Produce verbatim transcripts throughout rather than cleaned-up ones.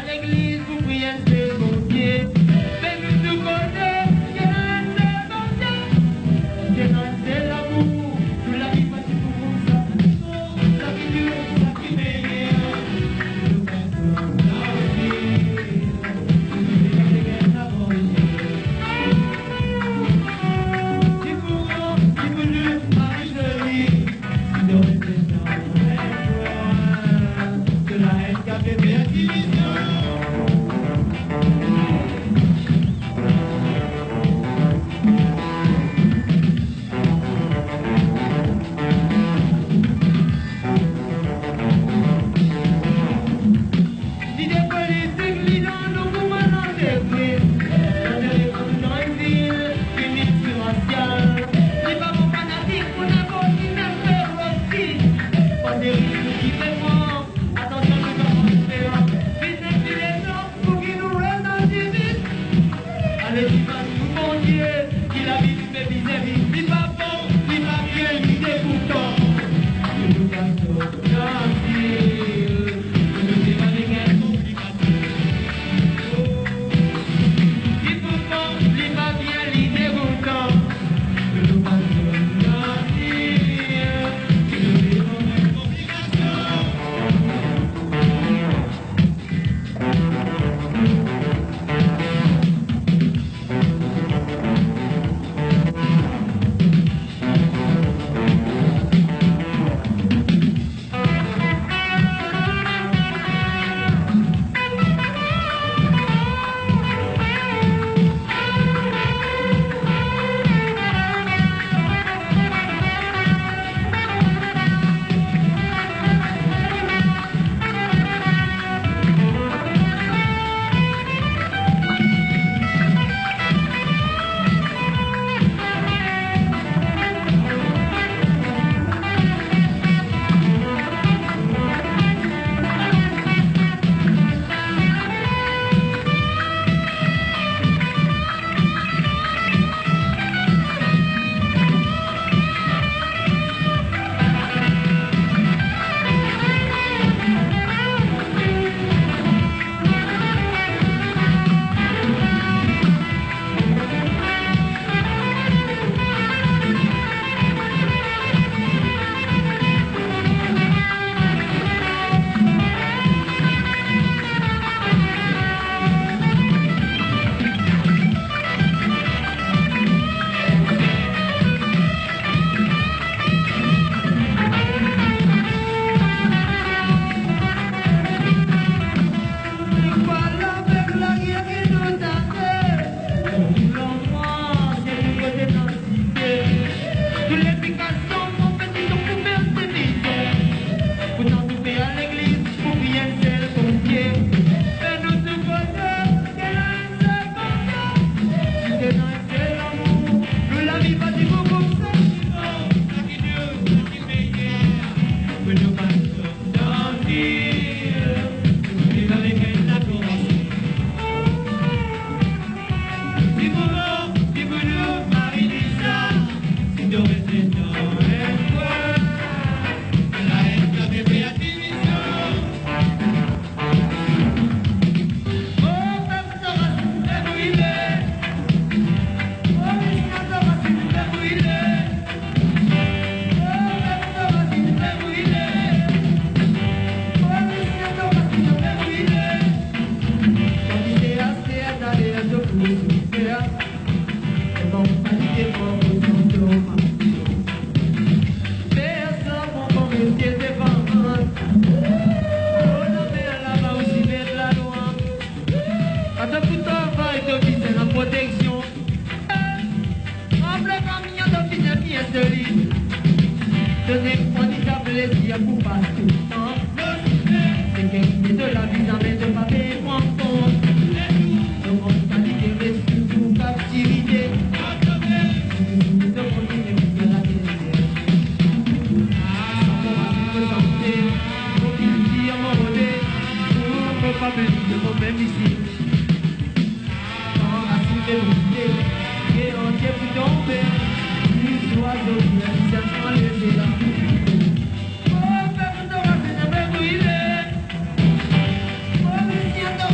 Legliz pou priye enn sel Bondie. Me nou tou kone ki ena enn sel Bondie, ki ena enn sel lamour. Nou lavi pa ti pou koumsa. Sa ki dir, sa ki meyer. Nou pa kontan. Lide politik li dan nou kouma dan legliz. Lide politik dan enn vil ki miltirasial. Li pa bon fanatik pou ninport ki, mem fer osi. Pase ris nou ki pe pran. Atansion nou pa pran fer. Biznes ki lezot pou ki nou res dan diviz. Ale dimann nou Bondie, ki lavi nou pe bizin viv, li pa bon, li pa bien, li degoutan. Nou pa sot dan vil, nou pa vinn enn konplikasion. Li pou bon, li pa bien, li degoutan. Nou pa sot dan vil, nou pa vinn enn konplikasion. Atann pou travay, to bizin proteksion. Ranpli kamion, to bizin bien solid. To nek pran li sa plezir pou pas touletan. Seki to lavi, zame to pa pe pran kont. To konn kalite res ki pou kaptivite. To konn ki nek pou later. Sa mo avi mo sante, mo kiltir, mo rode. Mo pa bliye mo mem isi. Kan rasinn pe boute, e antie pou tonbe, tou zwazo pou enn sel anleve la. Oh, pep, to rasinn pe brile. Oh, Bondie, to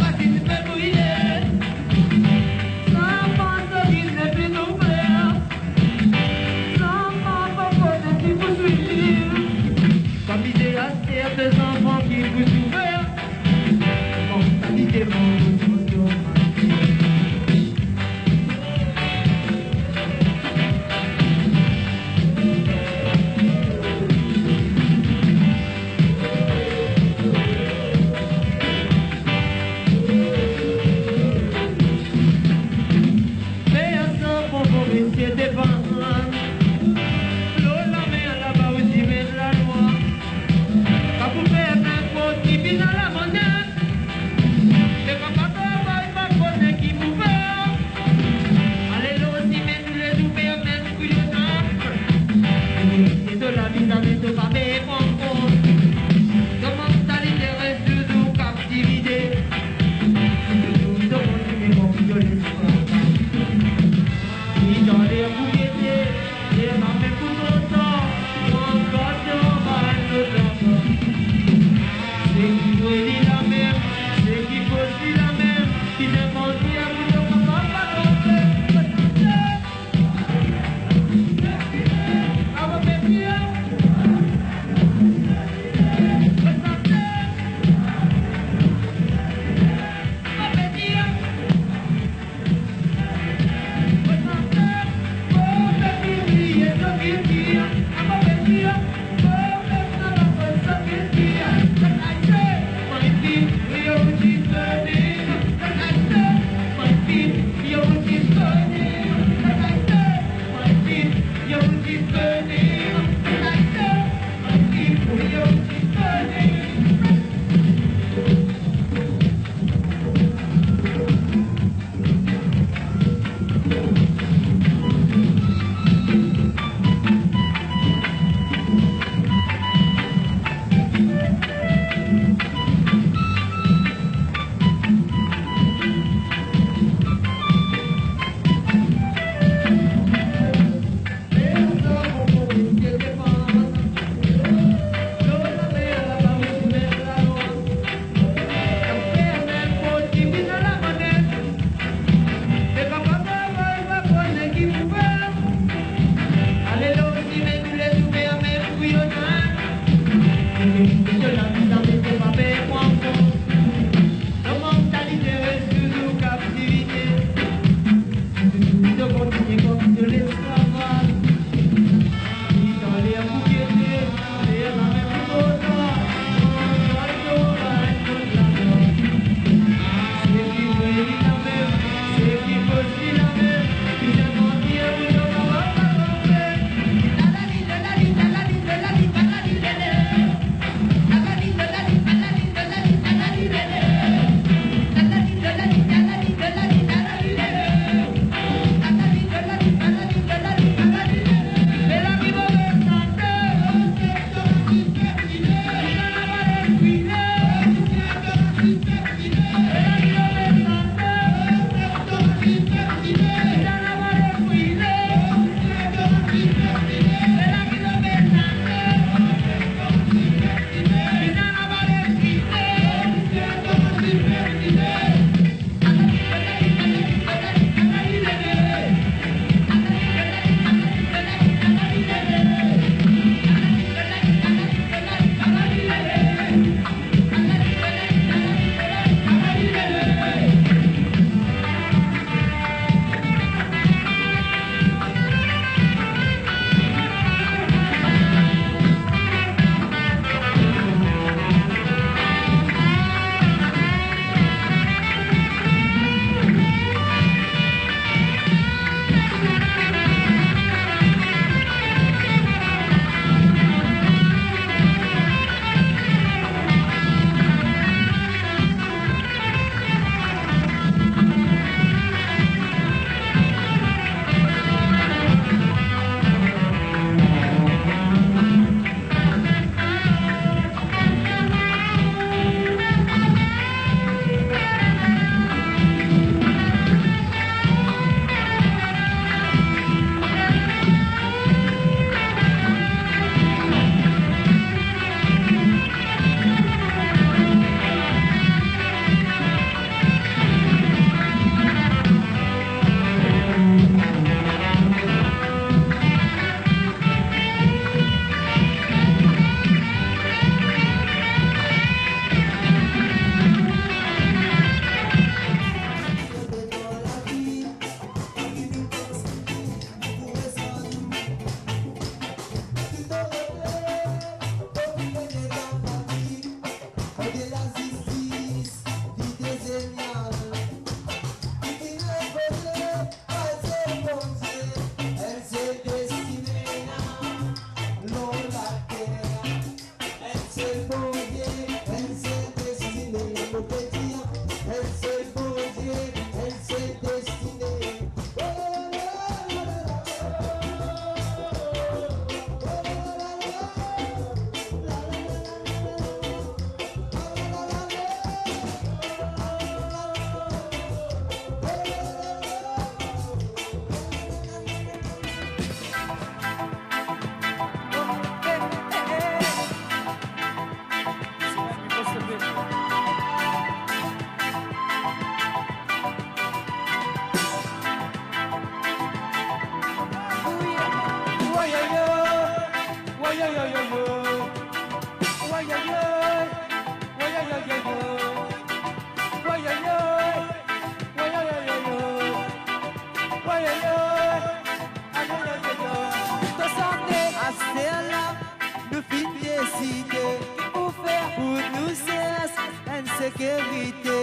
Verite.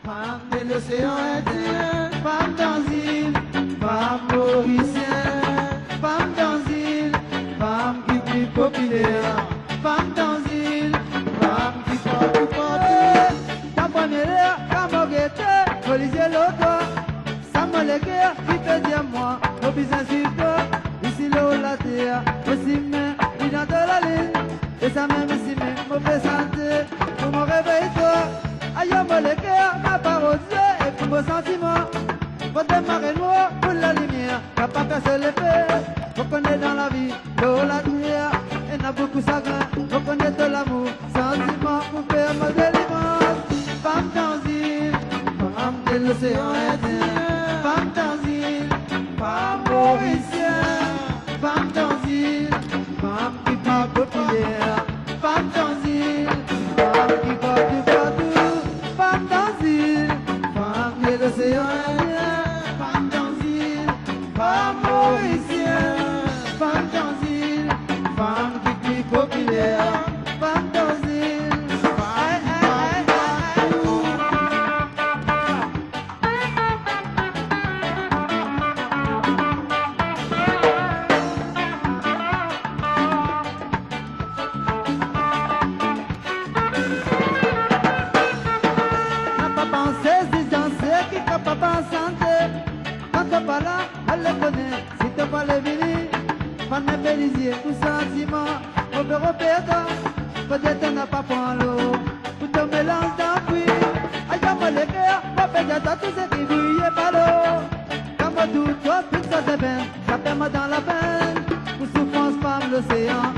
Fam de losean Indien, fam dan zil, fam morisien, fam dan zil, fam ki pli popiler, fam dan zil, fam ki partou, partou. Dan premie ler, kan mo gete, mo lizie lor twa, sa mo leker ki pe dir mwa, mo bizin swiv twa, isi lor later, mo simin li dan to lalinn. E samem sime mo pe sante, pou mo revey twa. Ayo mo leker, mo parol, e pou mo santiman. Mo demare nwar pou lalimier, kapav perse lefe. Mo kone dan lavi, lor later, ena boukou sagrin. Mo kone to lamour, santiman pou fer mo delivrans. Fam dan zil, fam de losean Indien, fam dan zil, fam morisien, fam dan zil, fam ki pa popiler, fam dan zil, fam ki partou, partou, fam dan zil, fam de losean Indien, fam dan zil, fam morisien, fam dan zil, fam ki pli popiler, fam dan zil, fam ki partou, partou. Kapav panse, zis danse, ki kapav pa sante. Kan to pa la, ale kone, si to pa le vini, fann enpe lizie pou santiman, mo pe repete, kote to napa pran lor. Pou to melanz dan kwi, ayo mo leker, mo pe dir twa tou seki bouyi e pa lor. Kan mo dout to finn sot zepin, sa fer mo dan lapenn. Pou soufrans fam losean,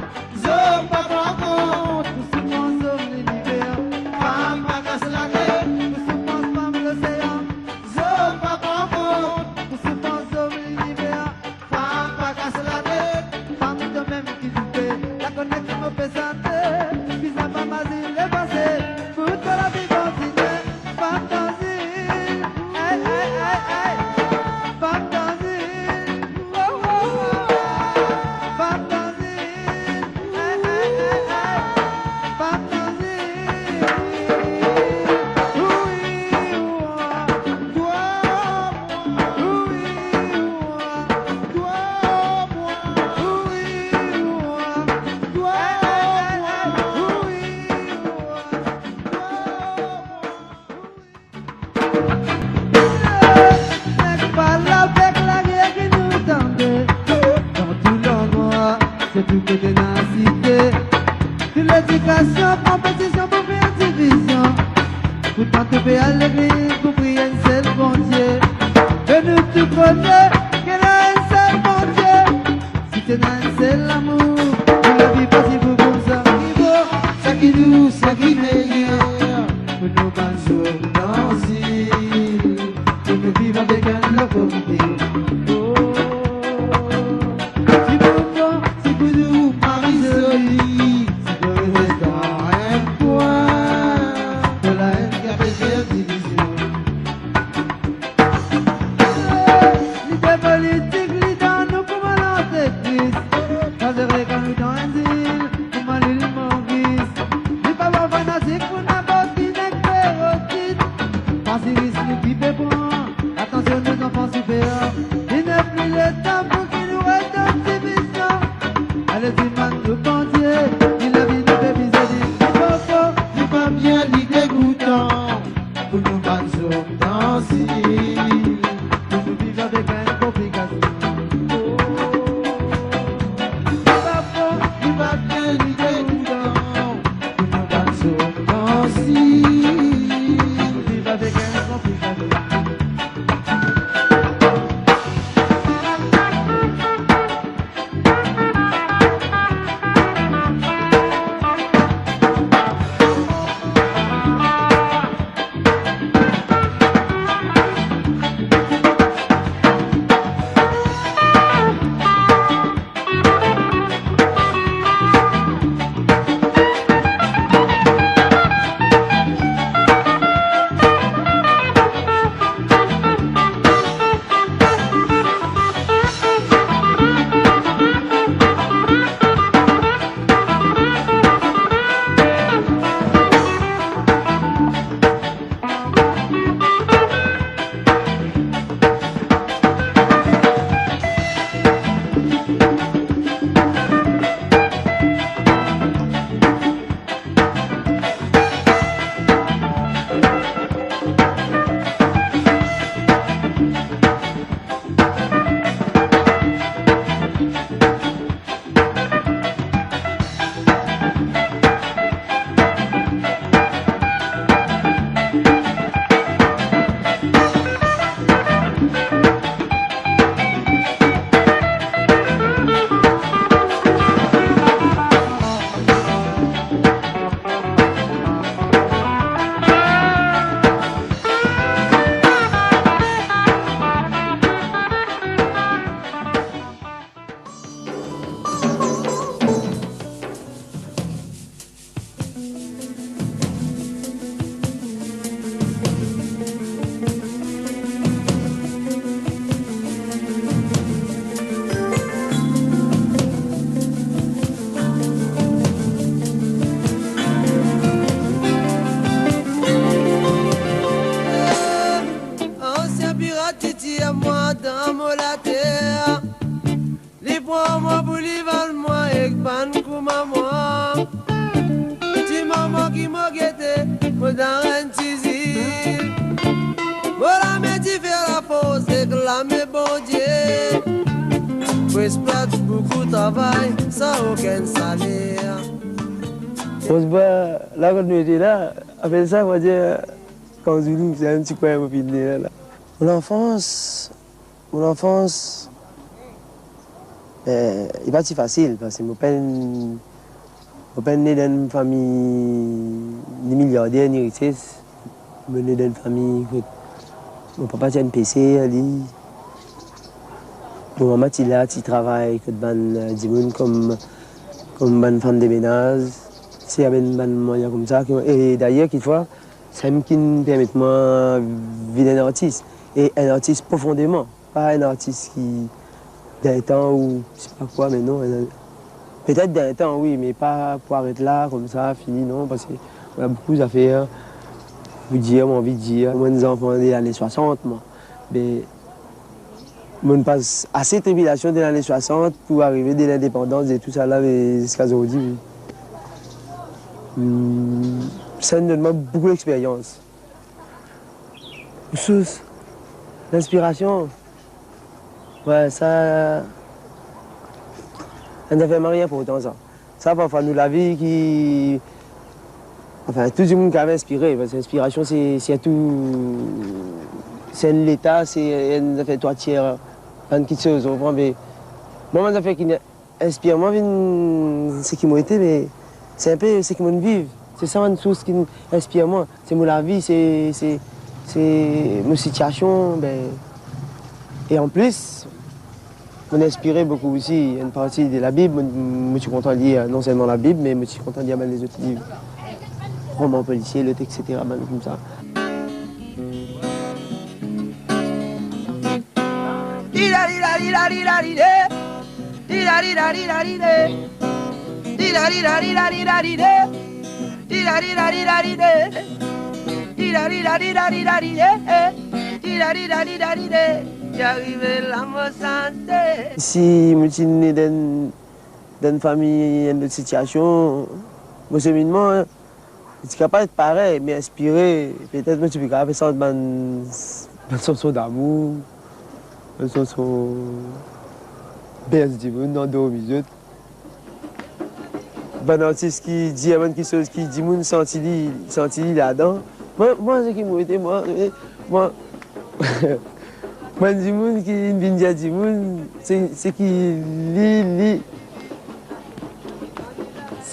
zom pa pran kont. Pou soufrans zom liniver, fam pa kas latet. Pou soufrans fam losean, zom pa pran kont. Pou soufrans zom liniver, fam pa kas latet. Fam tomem ki doute, la kone ki mo pe sante. Bizin pa mazinn lepase, pou to lavi kontinie. Fam dan zil, ey, ey, ey, ey. Fam dan zil, oh, oh, oh. Fam dan zil, ey, ey, ey, ey. Fam dan zil, oui, oui, oui. Nek pale avek lager ki nou tande, dan tou landrwa, se tou kote ena site. Tou ledikasion, konpetision pou fer divizion. Pourtan tou pe al legliz pou priye enn sel Bondie. E nou tou kone ki ena enn sel Bondie. Si ti ena enn sel lamour, nou lavi pa ti pou koumsa ki bo, sa ki dou, sa ki meyer, pou nou bann zom dan zil. Pou nou viv avek enn lor komite. Oh, ti pou bon, ti pou dou, mari zoli, ti pou res dan enn kwin. Pou la enn ki apel fer divizion. Lide politik, li dan nou kouma lantekris. Sa se vre kan nou dan enn zil, kouma lil Moris. Li pa bon fanatik pou ninport ki nek pe rod tit. Pa si risk nou ki pe pran. Atansion, nou zanfan soufer. Li nepli letan pou ki nou res dan divizion. Ale dimann nou Bondie, ki lavi nou pe vize li. Li pa fo, li pa bien, li degoutan. Pou nou bann zom dan zil, pou nou viv avek enn konplikasion. Li pa fo, li pa bien, li degoutan. Pou nou bann zom dan zil, pou nou viv avek enn konplikasion. Dan enn ti zil, mo lame ti fer lafors, reklame Bondie. Pou esplwat, boukou travay, san okenn saler. Fos bwa, la kot nou ete la, apel sa, mo dir, Kanzoulou, se enn ti kwin mo finn ne la, la. Mo lanfans, Mo lanfans, eh, li pa ti fasil, parski mo pa'nn, mo pa'nn ne dan enn fami ni miliarder, ni rises. Mo ne dan enn fami kot mo papa ti enn peser, li. Mo mama ti la, ti travay kot bann, eh, dimoun kom, kom bann fam de menaz. Ti ena bann, bann mwayin koumsa, ki, e dayer, kikfwa, samem ki permet mwa vinn enn artis, e enn artis profondeman. Pa enn artis ki dan enn tan ou sipa kwa, me non, enn, petet dan enn tan, wi, me pa pou aret la, koumsa, fini, non, parski ena boukou zafer pou dir, mo anvi dir, mo enn zanfan de lane swasant, mwa. Me mo'nn pas ase tribilasion de lane swasant pou arive de lindepandans e tou sa la, me ziska zordi, wi. Hmm, sa inn donn mwa boukou lexperyans. Sours, linspirasion. Wi, sa, enn zafer mari inportan sa. Sa, parfwa, nou lavi ki, anfin, tou dimoun kapav inspire, parski linspirasion, se, se tou, se enn leta, se enn zafer twa tier, bann kiksoz, ou konpran, me mwa, bann zafer ki inspir mwa vinn seki mo ete, me se inpe seki mo'nn viv. Se sa bann sours ki inspir mwa. Se mo lavi, se, se, se mo sitiasion, be, e anplis, mo'nn inspire boukou osi, enn parti de Labib. Mo, mo ti kontan lir, non selman Labib, me mo ti kontan lir bann lezot liv, roman polisie, lot, et cetera, bann koumsa. Si mo ti ne dan, dan fami, enn lot sitiasion, mo seminman, li ti kapav et parey, me inspire, petet mo ti pe kapav fer sa bann, bann sanson damour, bann sanson bers dimoun, andormi zot. Bann artis ki dir bann kiksoz ki dimoun santi li, santi li ladan. Mwa, mwa, seki mo ete, mwa, eh, mwa, bann dimoun ki vinn dir dimoun, se, seki li, li,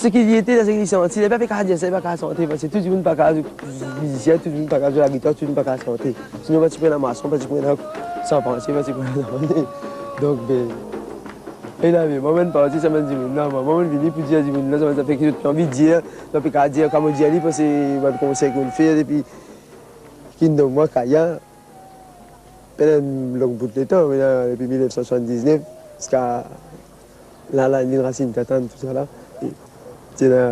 seki li ete la, seki li santi la, li pa pe kapav dir sa, li pa kapav sante, parski tou dimoun pa kapav zwe mizisien, tou dimoun pa kapav zwe lagitar, tou dimoun pa kapav sante. Sinon, pa ti pou ena mason, pa ti pou ena sarpantie, pa ti pou ena... Donk, be, e la, be, mwa, mo'nn parti, sa bann dimoun la, mwa, mwa, mo'nn vini pou dir dimoun la sa bann zafer ki zot pe anvi dir, zot pe kapav dir, kouma mo dir li, parski bann konsey ki mo'nn fer depi ki'nn donn mwa kaya, pandan enn long bout letan, me la, depi mil nef san swasann-diz-nef ziska la, la, Lil Rasinn Tatann, tou sa la. E ti ena,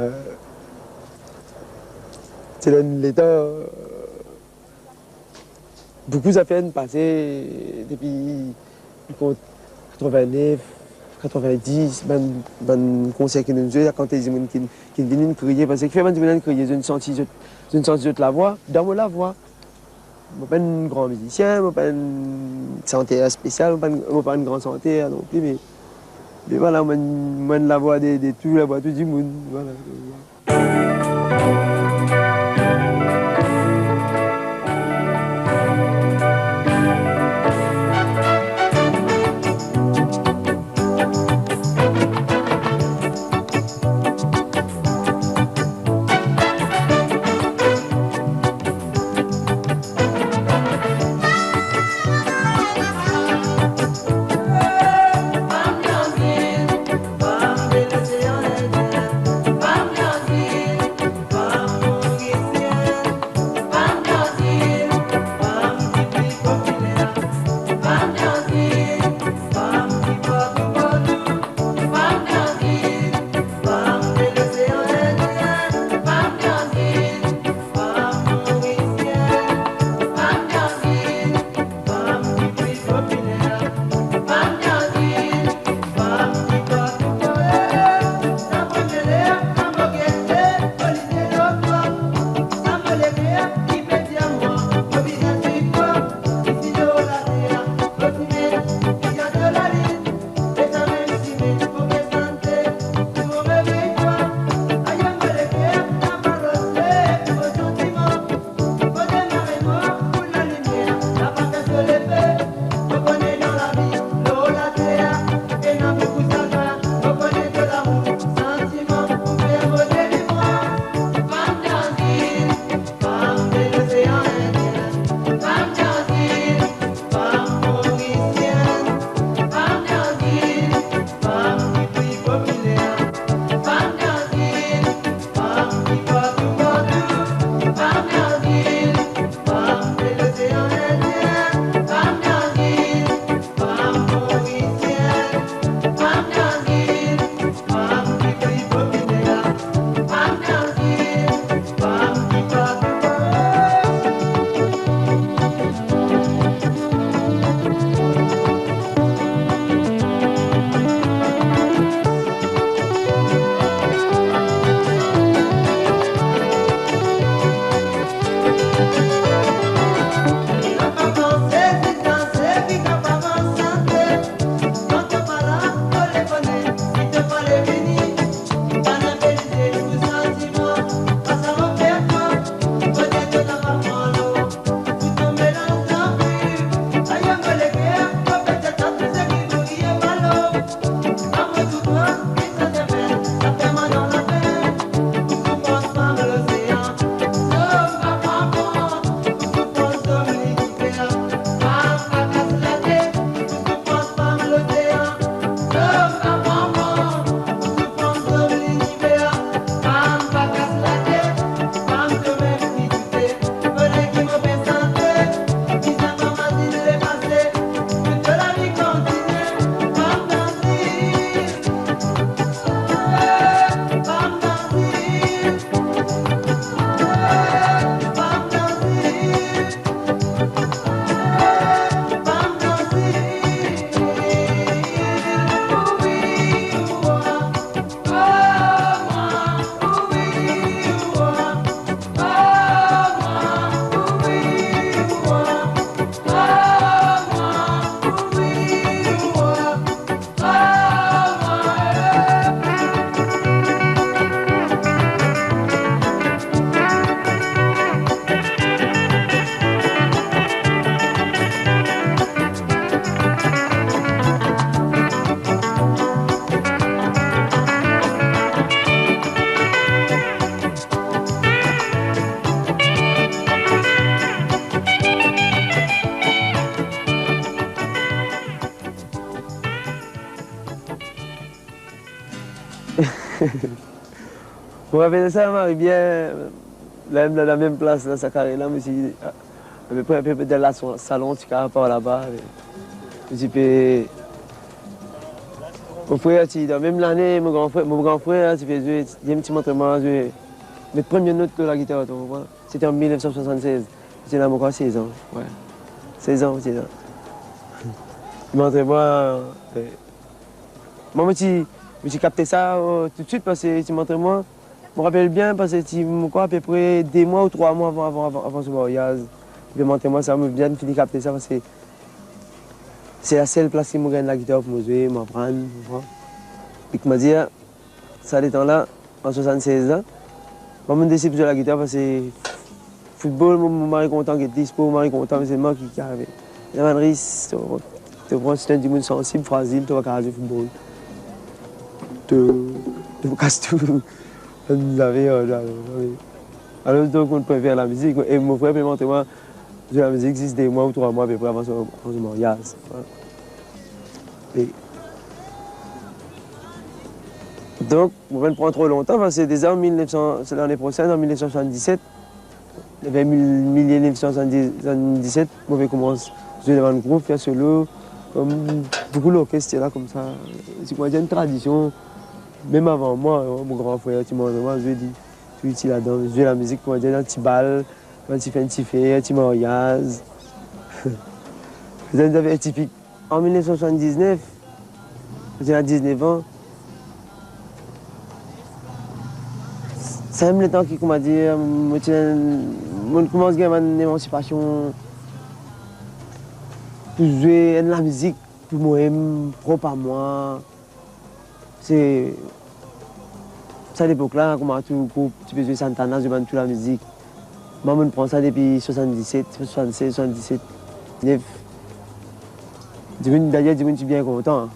ti ena enn letan, boukou zafer inn pase depi, li kont katrovin-nef, katrovin-dis, bann, bann konsert ki nou'nn zwe, la kantite dimoun ki, ki vinn kriye, parski kifer bann dimoun inn kriye, zot inn santi zot, zot inn santi zot lavwa, dan mo lavwa. Mo pa enn gran mizisien, mo pa enn santer spesial, mo pa enn, mo pa enn gran santer non pli, me, me vwala, mo enn, mo enn lavwa de, de tou, lavwa tou dimoun, vwala. Mo rapel sa, mo ariv bien, la, la, la mem plas la, sa kare la, mo ti, apepre, apepre dan la sa-, salon, ti kar par laba, mo ti pe, mo frer ti, dan mem lane, mo gran frer, mo gran frer ti pe zwe, li mem ti montre mwa zwe, met premie not lor lagitar, to konpran? Sete an mil nef san swasann-sez. Mo ti ena, mo krwar, sez an. Wi. Sez an, mo ti ena. Li montre mwa, eh, mwa, mo ti, mo ti kapte sa, eh, toutswit, parski li ti montre mwa. Mo rapel bien, parski ti, mo krwar, apepre de mwa ou trwa mwa avan, avan, avan, avan so maryaz. Li pe montre mwa sa, mo bien fini kapte sa, parski se lasel plas ki mo gagn lagitar pou mo zwe, mo aprann, ou konpran? E koumadir, sa letan la, an swasann-sez la, mwa, mo desid pou zwe lagitar, parski foutbol, mo, mo mari kontan get li, spor, mo mari kontan, me selman ki, ki arive. Ena bann risk, to, to pran, si to enn dimoun sansib, frazil, to pa kapav zwe foutbol. To, to kas tou. Sa nou lavi, eh, la, la, la. Alor, donk, mo prefer lamizik. E mo frer pe montre mwa zwe lamizik zis de mwa ou trwa mwa apepre avan so, avan so maryaz. E donk, mo pa pran tro lontan, parski deza an mil nef san, se lane prosenn, an mil nef san swasann-diset, ver mil, mil nef san swasann-diset, mo pe koumans zwe dan bann group, fer solo, kom boukou lorkes ti la koumsa. Se koumadir enn tradision, mem avan mwa, mo gran frer ti montre mwa zwe, li tou ti ladan, zwe lamizik, koumadir dan ti bal, dan ti finn ti fer, ti maryaz. Sa enn zafer tipik. An mil nef san swasann-diznef, mo ti ena diznef an. Sa mem letan ki, koumadir, mo ti, mo koumans gagn bann emansipasion pou zwe enn lamizik pou mwa mem, prop a mwa. Se sa lepok la, kouma tou group ti pe zwe Santana, zwe bann tou lamizik. Mwa, mo pran sa depi swasann-diset, swasann-sez, swasann-diset, nef. Dimoun, dayer, dimoun ti bien kontan.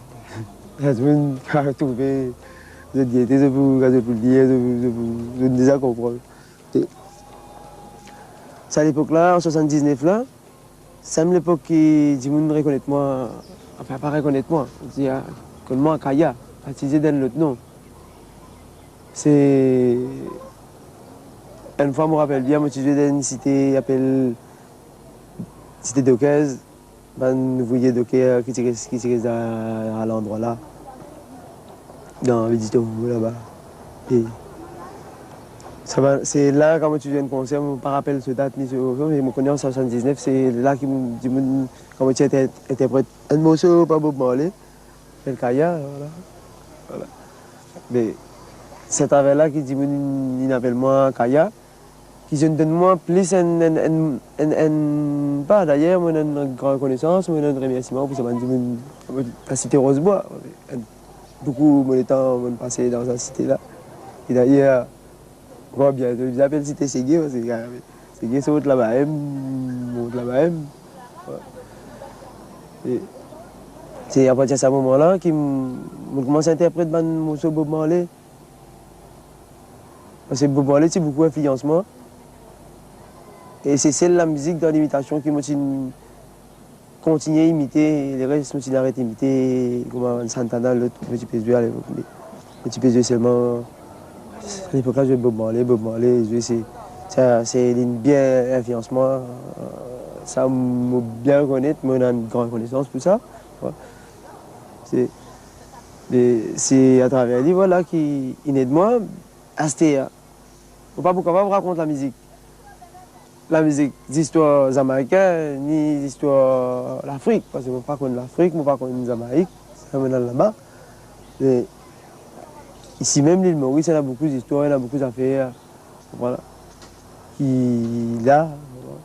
Dimoun kapav trouve zot gete, zot pou, zot pou lir, zot pou, zot pou, zot deza konpran. E sa lepok la, an swasann-diznef la, sa mem lepok ki dimoun rekonet mwa, anfin, pa rekonet mwa, dir, ah, konn mwa Kaya, pa ti dir enn lot nom. Se enn fwa, mo rapel bien, mo ti zwe dan enn site apel Site Dockers, bann ouvriye doker ki ti res, ki ti res a, a landrwa la, dan Vidi Tovo laba. E sa bann, se la kan mo ti zwe enn konser, mo pa rapel so dat ni so, me mo kone an swasann-diznef, se la ki mo, dimoun, kan mo ti inter-, interpret enn morso par Bob Marley, El Kaya, vwala. Vwala. Me se atraver la ki dimoun inn apel mwa Kaya, ki zot inn donn mwa plis enn, enn, enn, enn, enn, pa, dayer, mo ena enn gran rekonesans, mo ena enn remersiman pou sa bann dimoun, la site Rozbwa. Boukou mo letan mo pase dan sa site la. E dayer, ankor bien, zot bizin apel site Sege, parski, ah, Sege sort laba mem, mont laba mem. E se apartir sa moman la ki m-, mo koumans interpret bann morso Bob Marley. Parski Bob Marley ti boukou inflians mwa. E se sel lamizik dan limitasion ki mo ti kontigne imite, leres mo ti aret imite, kouma Santana, lot mo ti pe zwe alepok. Mo ti pe zwe selman, alepok la, zwe Bob Marley, Bob Marley, zwe se, sa, se li bien inflians mwa. Sa mo bien rekonet, mo ena enn gran rekonesans pou sa. Se, e se atraver li, vwala, ki inn ed mwa. Aster, mo pa pou kapav rakont lamizik, lamizik, zistwar Zamaikin, ni zistwar Lafrik, parski mo pa konn Lafrik, mo pa konn Zamaik, sa mo al laba. Me isi mem, Lil Moris, ena boukou zistwar, ena boukou zafer, vwala, ki la, vwala.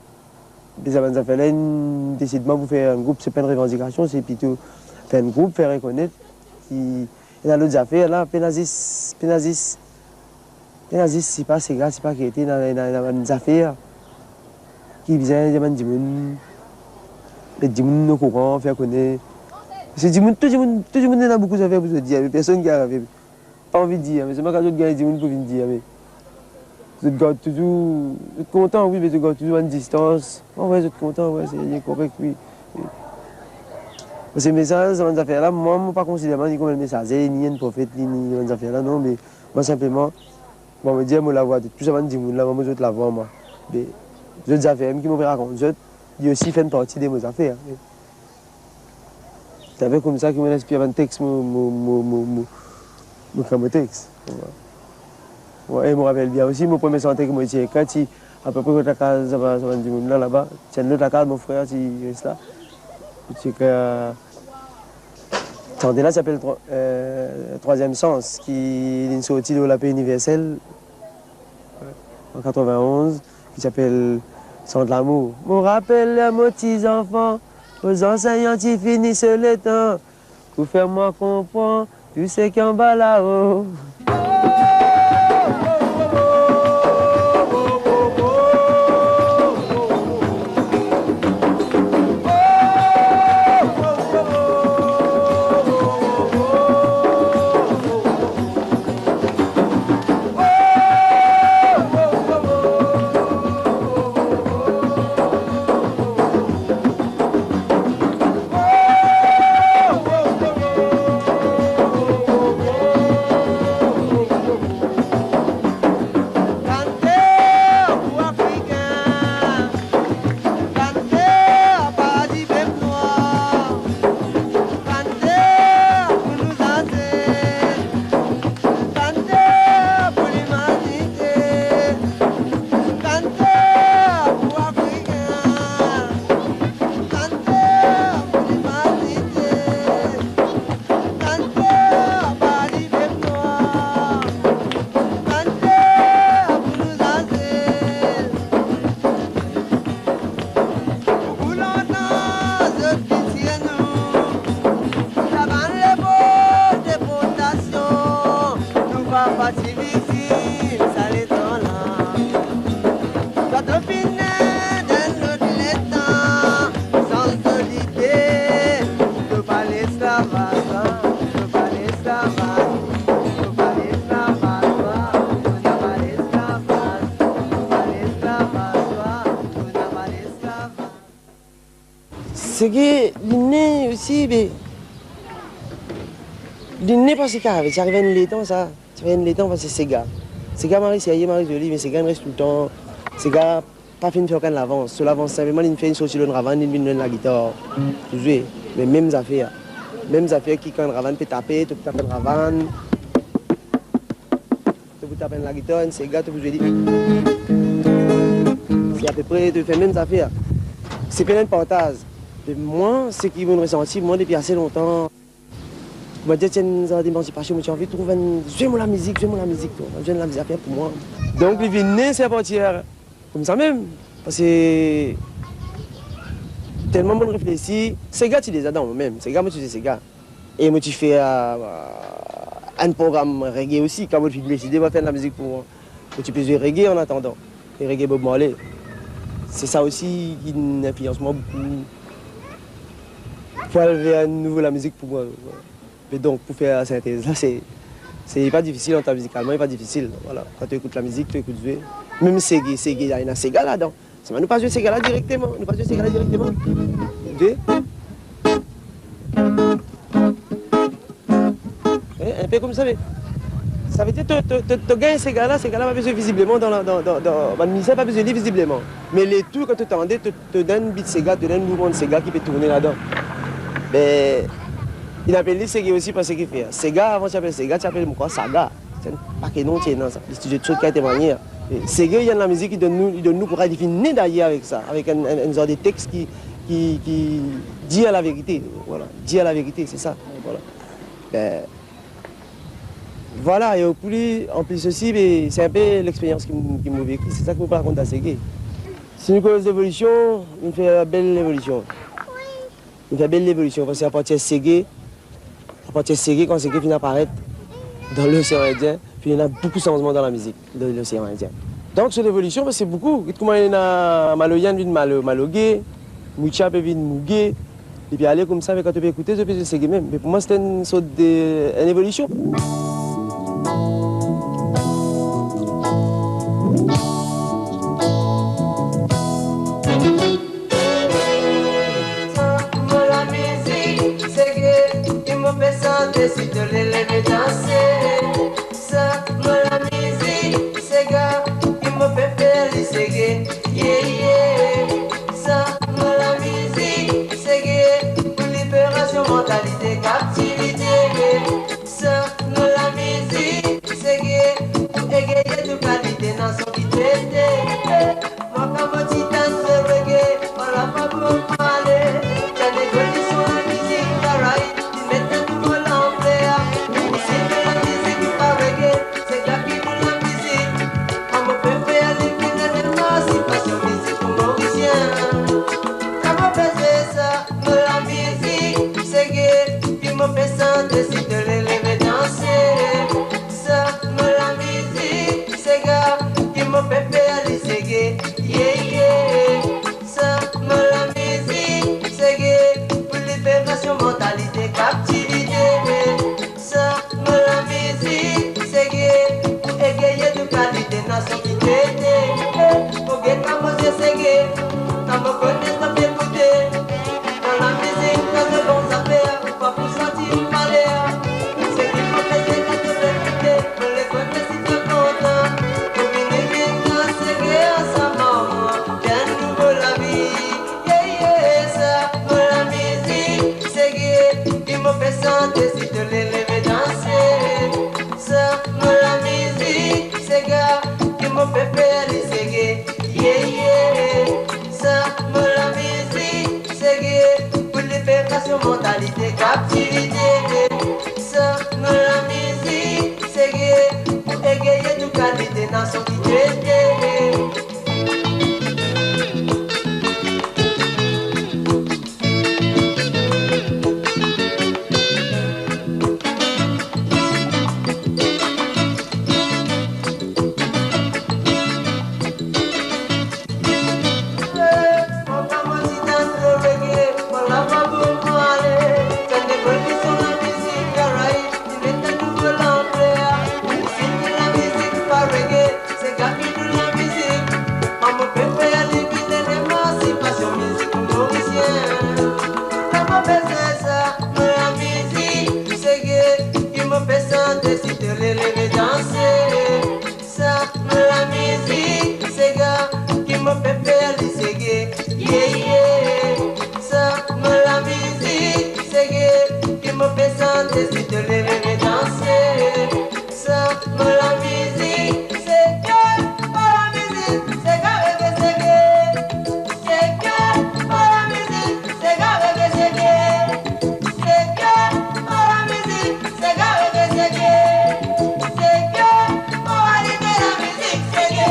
Depi sa bann zafer la, inn desid mwa pou fer enn group, se pa enn revandikasion, se plito fer enn group, fer rekonet. Ki ena lot zafer la, pena zis, pena zis, pena zis, se pa sega, se pa gete, ena, ena, ena bann zafer ki bizin dir bann dimoun, met dimoun okouran, fer kone. Parski dimoun, tou dimoun, tou dimoun ena boukou zafer pou zot dir, me personn ki arive pa anvi dir, me selman kan zot gagn dimoun pou vinn dir, me zot gard touzour, zot kontan, wi, me zot gard touzour bann distans. An vre, zot kontan, wi, se, li korek, wi. Parski mesaz, sa bann zafer la, mwa, mo pa konsider mwa ni kouma enn mesaze, ni enn profet, ni, ni bann zafer la, non, me Mwa sinpleman, mwa, mo dir mo lavwa de tou sa bann dimoun la, mwa, mo zot lavwa, mwa. Be, zot zafer mem ki mo pe rakont zot, li osi fer enn parti de mo zafer, me se apre koumsa ki mo inspir bann tex mo, mo, mo, mo, mo, mo ekrir mo tex. Mwa, e mo rapel bien osi, mo premie sante ki mo ti ekrir, ti apepre kot lakaz sa ba-, sa bann dimoun la, laba. Ti enn lot lakaz, mo frer ti res la. Mo ti ekrir, sante la ti apel Trwa-, eh, Troisième Sens, ki linn sorti lor Lapé Iniversel, an katrevin-onz, ki ti apel Sant Lamour. Mo rapel ler mo ti zanfan, mo zansegnan ti fini so letan pou fer mwa konpran tou seki anba lao. Kanter pou nou zansestra, kanter pou limanite, kanter pou Afrikin, kanter pou limanite, kanter pou pep nwar, kanter pou nou zansestra. Pou lontan zot vinn tir nou, sa bann lepok deportasion, nou papa ti viktim sa letan la. Sa to fini dan lot letan, sanz to lide, to pa lesklavaz, to pa lesklavaz, to pa lesklavaz, to pa lesklavaz, to pa lesklavaz, to pa lesklavaz. Sege, li ne osi, be, li ne pa seka, ti ariv enn letan sa, ti ariv enn letan, parski sega, sega mari serye, mari zoli, me sega inn res toultan, sega pa finn fer okenn lavans. So lavans sinpleman linn fer, linn sorti lor enn ravann, linn vinn lor enn lagitar pou zwe, me mem zafer, mem zafer ki kan enn ravann pe tape, to pou tap enn ravann. To pou tap enn lagitar, enn sega, to pou zwe li. Se apepre, to fer mem zafer. Se pena enn partaz. De mwa, seki mo resanti, mwa, depi ase lontan. Mo dir, ti enn zar demansipasion, mo ti anvi trouv enn, zwe mo lamizik, zwe mo lamizik, to, zwe enn lamizik, zafer pou mwa. Donk, li vinn ne, se apartir koumsa mem. Parski telman mo reflesi, sega ti deza dan mwa mem. Sega, mo ti zwe sega. E mo ti fer, eh, enn program reggae osi, kan mo finn deside mo fer lamizik pou mwa. Mo ti pe zwe reggae an atandan, e reggae Bob Marley. Se sa osi ki inn inflians mwa boukou pou al ver enn nouvo lamizik pou mwa. Me donk, pou fer sintez la, se, se pa difisil, antan mizikalman, li pa difisil. Vwala, kan to ekout lamizik, to ekout zwe. Mem sege, sege, ena sega ladan. Selman nou pa zwe sega la direkteman, nou pa zwe sega la direkteman. Zwe. Eh, enpe koumsa, me savedir to, to, to, to gagn sega la, sega la pa bizin vizibleman dan la, dan, dan, dan, bann mizisien pa bizin li vizibleman. Me letou, kan to tande, to, to donn enn bit sega, to donn enn mouvman sega ki pe tourne ladan. Be, inn apel li sege osi parski fer. Sega, avan ti apel sega, ti apel, mo krwar, saga. Ti enn pake non ti ena sa. Li ti zwe tou sort kalite manier. E sege, li enn lamizik ki donn nou, li donn nou kouraz, li finn ne dayer avek sa, avek enn, enn, enn zar de tex ki, ki, ki dir laverite, vwala, dir laverite, se sa, vwala. Be, vwala, e pou li, anplis osi, be, se enpe lexperyans ki mo, ki mo veki, se sa ki mo pe rakont dan sege. Si nou koz levolision, nou fer bel levolision. Inn fer bel levolision, parski apartir sege, apartir sege, kan sege finn aparet dan Losean Indien, finn ena boukou sanzman dan lamizik dan Losean Indien. Donk, se levolision, parski boukou, get kouma ena maloya vinn malo-, maloge, moucha pe vinn mouge, li pe ale koumsa, me kan to pe ekoute, zot pe dir sege mem. Me pou mwa, se enn sort de, enn evolision. Sa mo lamizik, sege, ki mo pe sante, si to le leve danse. Sa Mentalite kaptivite, sa nou lamizik sege pou egeye tou kalite nasion ki trete. Sa mo lamizik sege, ki mo pe fer li sege, yeah, yeah. Sa mo lamizik sege, ki mo pe sante, si to leve, me danse. Sa mo lamizik sege, mo lamizik sege, rege sege. Sege, mo lamizik sege, rege sege. Sege, mo lamizik sege, rege sege. Sege, mo lamizik sege.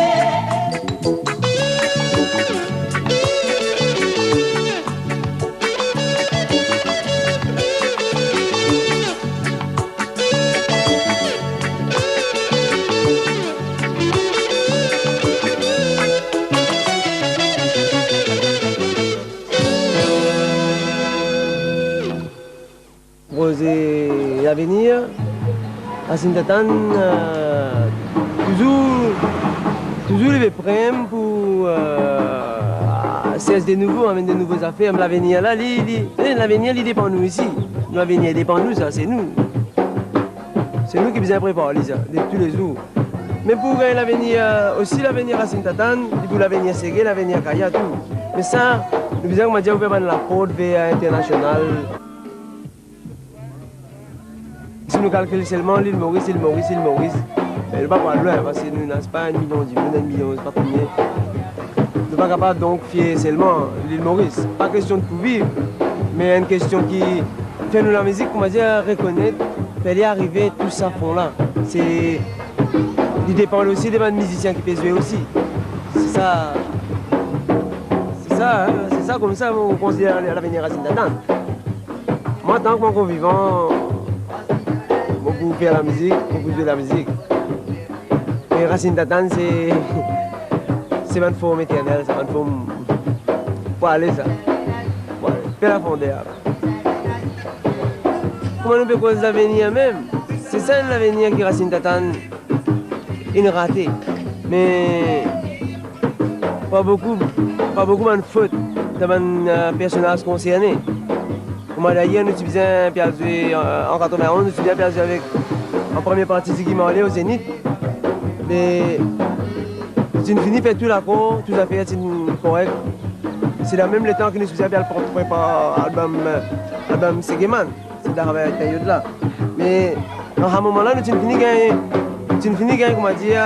Proze lavenir, Racine Tatane, euh, touzour, touzour li pe pre pou, euh, sers de nouvo, amenn de nouvo zafer. Lavenir la, li, li, eh, lavenir li depann nou isi. Lavenir depann nou, sa, se nou. Se nou ki bizin prepar li sa, de toulezour. Me pou gagn lavenir, osi lavenir Racine Tatane, li pou lavenir Sege, lavenir Kaya, tou. Me sa, nou bizin, kouma dir, ouver bann laport ver internasional. Si nou kalkil selman Lil Moris, Lil Moris, Lil Moris, eh, nou pa pou al lwin, paske nou ena, se pa enn milion dimoun, enn milion, se pa konbien. Nou pa kapav donk fie selman Lil Moris. Pa kestion pou viv, me enn kestion ki fer nou lamizik, kouma dir, rekonet, fer li arive tou sa fon la. Se, li depann osi de bann mizisien ki pe zwe osi. Se sa, se sa, hein, se sa koumsa mo konsider lavenir Racine Tatane. Mwa, tan ki mwa ankor vivan, mo pou fer lamizik, mo pou zwe lamizik. Me Racine Tatane, se, se bann form eternel, se bann form pou ale sa. Pou ale. Pe lafonder. Kouma nou pe koz lavenir mem? Se sa enn lavenir ki Racine Tatane inn rate. Me pa boukou, pa boukou bann fot dan bann, euh, personaz konserne. Kouma dir, nou ti bizin pe al zwe, euh, an katrevin-onz, nou ti bizin pe al zwe avek, an premie parti, Ziggy Marley o Zenith. Me nou ti fini fer tou lakor, tou zafer ti korek. Se la mem letan ki nou ti bizin pe al pre-, prepar album, euh, album Segeman. Se dan sa period la. Me dan sa moman la, nou ti fini gagn, nou ti fini gagn, kouma dir,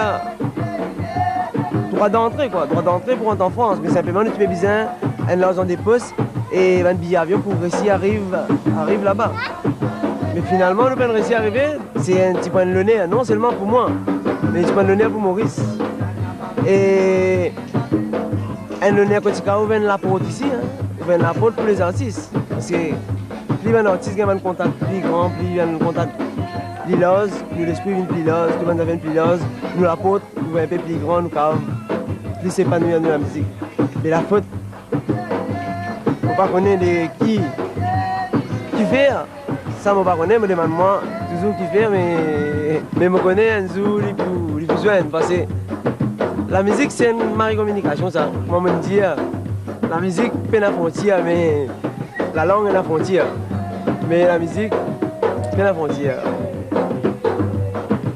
drwa dantre, kwa. Drwa dantre pou rant an Frans. Me sinpleman, nou ti pe bizin enn larzan de pos e bann biye avion pou resi ariv, ariv laba. Me finalman, nou pa'nn resi arive. Se enn ti pou enn loner, non selman pou mwa, me ti pou enn loner pou Moris. E enn loner kot ti kav ouver enn laport isi, hein. Ouver enn laport pou lezartis. Paske pli bann artis gagn bann kontak pli gran, pli bann kontak pli larz, nou lespri vinn pli larz, tou bann zafer vinn pli larz, nou laport ouver inpe pli gran, nou kav plis epanouir dan lamizik. Me lafot, mo pa kone de ki, ki fer. Sa mo pa kone, mo demann mwa touzour kifer, me, me mo kone enn zour li pou, li pou zwenn, paske lamizik se enn mari kominikasion sa. Kouma mo dir, lamizik pena frontier, me lalang ena frontier. Me lamizik pena frontier.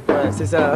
Wi, se sa.